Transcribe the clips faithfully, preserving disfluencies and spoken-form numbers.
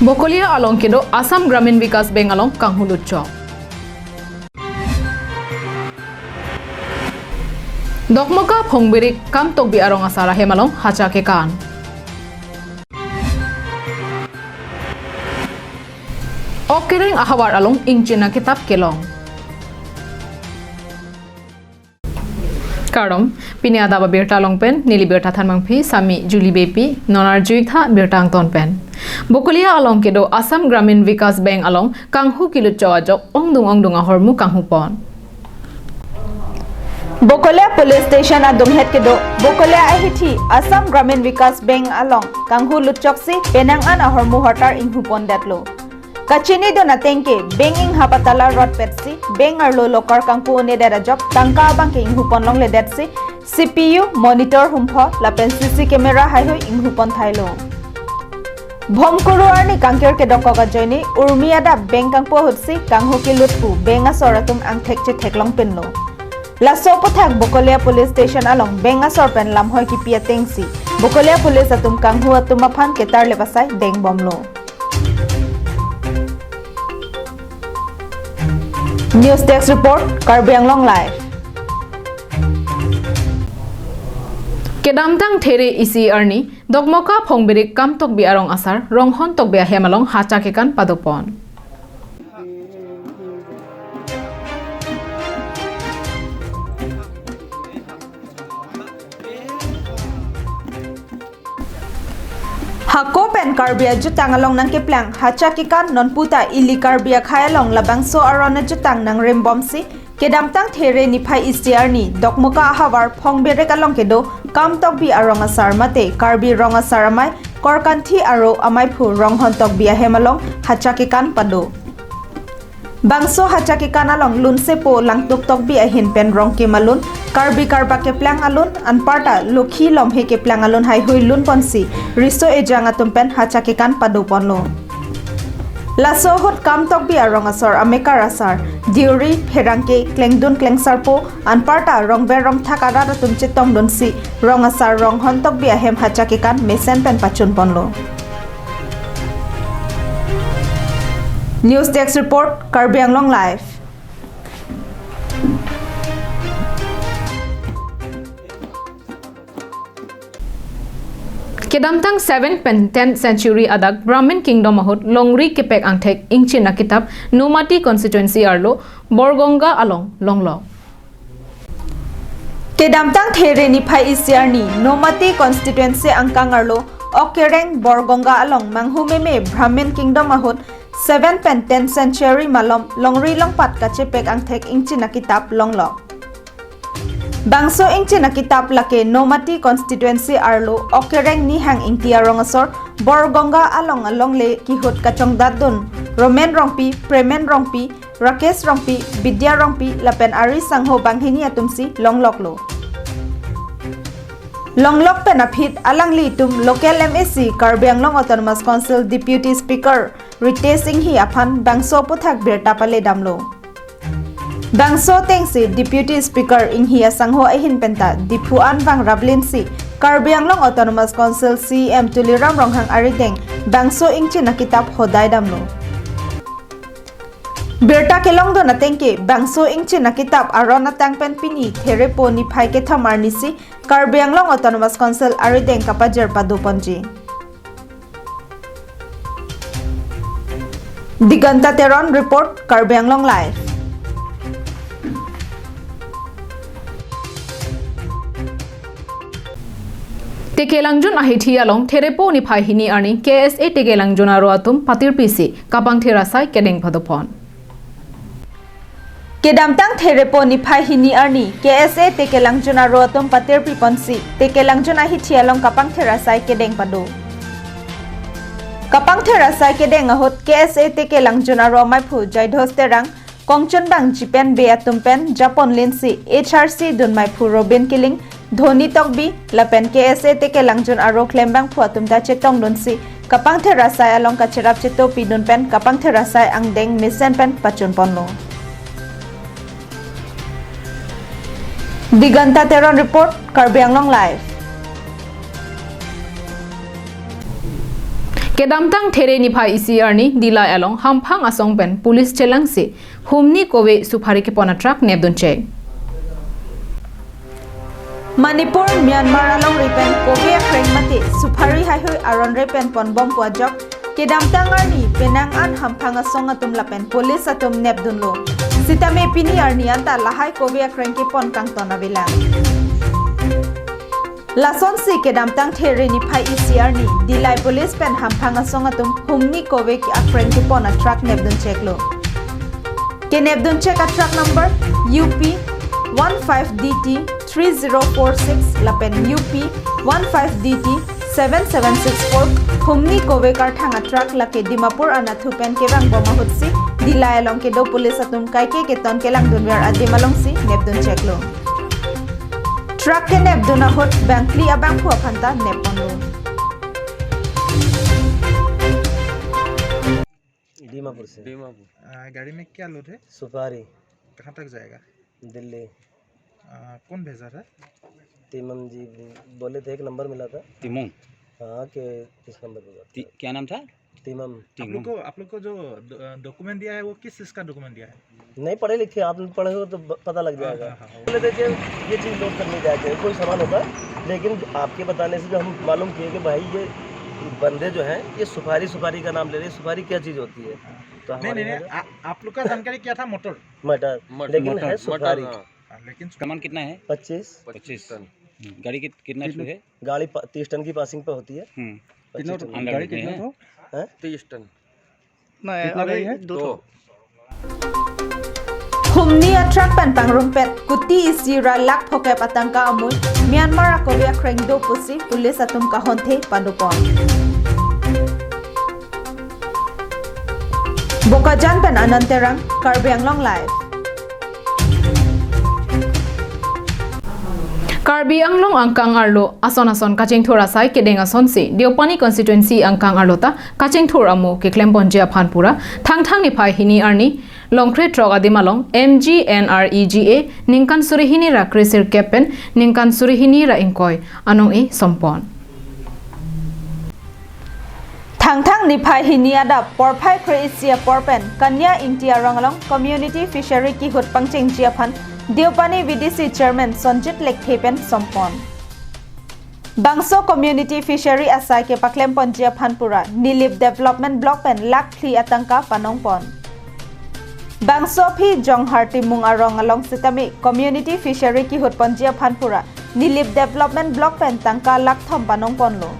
Bokolia along kedo Assam Gramin Vikas Bank along kanghu lutchok. Dokmoka Phongbirik Kamtokbi arong asar ahem along hacha kekan. Ok Kereng ahavar along ingchina kitap kelong. Kardom, pini adap abirta along pen, neli birta thanmangpi, Sami Julie Beypi, non arjuik tha birta angton pen. Bokolia along kedo Assam Gramin Vikas Bank along kanghu kilutchok ajok ongdung ongdung ahormu kanghu pon. Bokolia Police Station adunghet kedo Bokolia ahithi Assam Gramin Vikas Bank along kanghu lutchoksi penang an ahormu hotar inghu pondetlo. Kachinidun atengke bank inghap atala rotpetsi bank arlo locker kangpu-un-edet ajok tangka abangke inghu pon longledetsi C P U, monitor humpho lapen C C camera haihui inghu pon thailo. Bhomkuru arni kangkir kedokok ajoine urmi adap bank kangpu ahutsi kanghu kilut pu bank asor atum angthek chethek longpinlo. Laso aputhak Bokolia Police Station along bank asor pen lamhoi kipi atengsi Bokolia Police atum kanghu atum aphan ketarlep asai dengbomlo. News Desk Report, Karbi Anglong Live. Kedamtang There isi arni, Dokmoka Phongbirik Kamtokbi arong asar, Ronghon Tokbi ahem along hacha kekan padopon. Hako pen Karbi ajutang along nangkeplang hacha kekan nonputa ili Karbi akhei along labangso aron ajutang nangrimbomsi kedamtang There niphai isi arni Dokmoka ahavar Phongbirik along kedo Kamtokbi arong asar mate Karbi Rong Asar Amei Korkanthi Aro Ameiphu Ronghon Tokbi ahem along hacha kekan pado. Bangso hacha kekan along lunsepo Langtuk Tokbi ahin pen rongkim alun, Karbi Karbak keplang alun, anparta Lokhi Lomhe keplang alun haihui lunponsi riso ejang atum pen hacha kekan padoponlo. Laso ahut Kamtokbi arong asor amekar asar, diuri, pherangke, klengdun klengsarpo, anparta rongber rongthak arat atum chetongdunsi Rong Asar Ronghon Tokbi ahem hacha kekan mesen pen pachunponlo. News Desk Report, Karbi Anglong Live. Kedamtang seventh pen tenth century adak Brahmin Kingdom ahut longri kepek angthek ingchina kitap Nomati constituency arlo Borgonga along longlok. Kedamtang There niphai isi arni Nomati constituency angkang arlo Okereng Borgonga along manghumeme Brahmin Kingdom ahut seventh pen tenth century malom longri longpat kachepek angthek ingchina kitap longlok. Bangso ingchina kitap lake Nomati constituency arlo Okereng Nihang Ingti arong asor Borgonga along alongle kihut kachongdatdun Romen Rongpi, Premen Rongpi, Rakesh Rongpi, Bidya Rongpi lapen ari sangho banghini atumsi longloklo. Longlok pen aphi alangli atum local M A C Karbi Anglong Autonomous Council Deputy Speaker Ritesh Enghi aphan bangso aputhak birta paledamlo. Bangso atengsi Deputy Speaker Enghi asangho ahin penta Diphu anvang raplinsi Karbi Anglong Autonomous Council C E M Tuliram Ronghang arideng bangso ingchina kitap hodai damlo. Birta kelongdun atengke bangso ingchina kitap aron atang pen pini Therepo niphai kethom arnisi Karbi Anglong Autonomous Council arideng kapajir padoponji. Diganta Teron report, Karbi Anglong Live. Tekelangjun ahithi along Therepo niphai hini arni K S A Tekelangjun aro atum patirpisi kapangthir asai kedeng padopon. Kedamtang Therepo niphai hini arni K S A Tekelangjun aro atum patirpiponsi Tekelangjun ahithi along kapangthir asai kedeng pado. Kapangthir asai kedeng ahut K S A Tekelangjun aro ameiphu Jaidhos Terang, kongchunbang Jipen Bey atum pen japonlinsi H R C dunmeiphu Robin Killing, Dhoni Tokbi lapen K S A Tekelangjun aro klembangphu atum ta chetongdunsi kapangthir asai along kacherap chetopidun pen kapangthir asai angdeng mesen pen pachunponlo. Diganta Teron report, Karbi Anglong Live. Kedamtang There niphai isi arni Dillai along hamphang asong pen police chelangsi humni kove supari kepon a-truck nepdun chek. Manipur, Myanmar alongri pen kove akreng mate supari haihui aron re pen ponbom pu ajok kedamtang arni penang an hamphang asong atum lapen police atum nepdunlo. Sitame pini arni anta lahai kove akreng kepon kangton avelang. Lasonsi kedamtang There niphai isi arni Dillai police pen hamphang asong atum humni kove akreng kepon a-truck nepdun cheklo. Kenepdun chek a-truck number U P one five D T three zero four six lapen U P one five D T seven seven six four humni kove karthang a-truck lake Dimapur anatthu pen kevangbom ahutsi Dillai along kedo police atum kaike keton kelangdunver adim alongsi nepdun cheklo. Truck kenepdun ahut bangphli abangphu aphanta nepponlo. Dimapur से। दीमापुर। आ, गाड़ी में क्या लोड है? सुपारी। कहाँ तक जाएगा? दिल्ली। आ, कौन भेजा था? तीमम जी बोले थे, एक नंबर मिला था। तिमोंग। हाँ, के इस नंबर पे बात ती, क्या नाम था? तीमम। आप लोग को आप लोग को जो डॉक्यूमेंट दिया है, वो किस चीज़ का डॉक्यूमेंट दिया है? नहीं पढ़े लिखे, आप पढ़े हो तो ब- पता लग जाएगा। हाँ, हाँ, हाँ। बोले थे कि ये चीज़ लोड करने जाते हैं, कोई सामान होता है, लेकिन आपके बताने से जो हम मालूम किए कि भाई ये बंदे जो हैं, ये सुपारी, सुपारी का नाम ले रहे हैं। सुपारी क्या चीज़ होती है? तो नहीं नहीं हमारे नहीं, यहाँ आ- आप लोग का जानकारी क्या था? मोटर। मटर, मटर। लेकिन मटर, है मटर, सुपारी। हाँ। हाँ, लेकिन सामान कितना है? पच्चीस। पच्चीस। टन। हम्म, गाड़ी कित, कितना किलो है? गाड़ी प- तीस टन की पासिंग पे होती है। हम्म। पच्चीस टन। अंडर में है? हैं? तीस टन। नहीं, कितना अभी गई है? दो दो। ठो। Humni a-truck pen pangrumpet kuti isi ra lakh phokep atangka amui Myanmar akove akreng do pusi police atum kahonthe padopon. Bokajan pen Anand Terang, Karbi Anglong Live. Karbi Anglong angkang arlo ason ason kachingthur asai kedeng asonsi Deopani constituency angkang arlo ta kachingthur amo keklemponji aphan pura Thangthang niphai hini arni longkre throk adim along M G N R E G A ningkan suri hini ra kre sirkep pen ningkan suri hini ra ingkoi anong-e sompon. Thangthang niphai hini adap porphai kre isi apor pen Kanya Ingti arong along community fishery kihut pangchengji aphan Deopani V D C chairman Sonjit Lekthe pen sompon. Bangso community fishery asai kepaklemponji aphan pura Nilip Development Block pen lakh phli atangka panongpon. Bangso aphi Jonghar Timung arong along sitame community fishery kihutponji aphan pura Nilip Development Block pen tangka lakh thom panongponlo.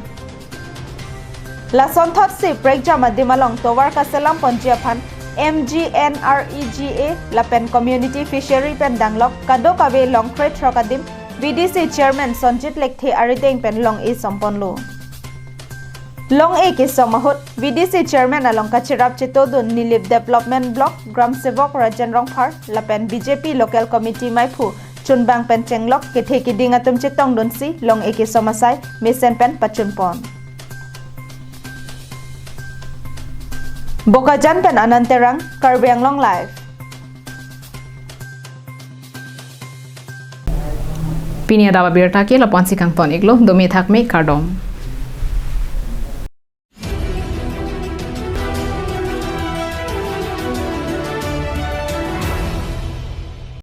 Lasonthotsi prekjam adim along tovar kaselamponji aphan M G N R E G A lapen community fishery pen danglok kadokave longkre throk adim V D C chairman Sonjit Lekthe arideng pen long-e somponlo. Long-e kesom ahut V D C chairman along kachirap chetodun Nilip Development Block Gram Sevok Rajen Rongphar lapen B J P local committee maiphu chunbang pen chenglok kethe keding atum chetongdunsi long-e kesom asai mesen pen pachunpon. Bokajan pen Anand Terang, Karbi Anglong Live. Pini adap abirta ke lapu-ansi kangton-iklo, dome thakme, kardom.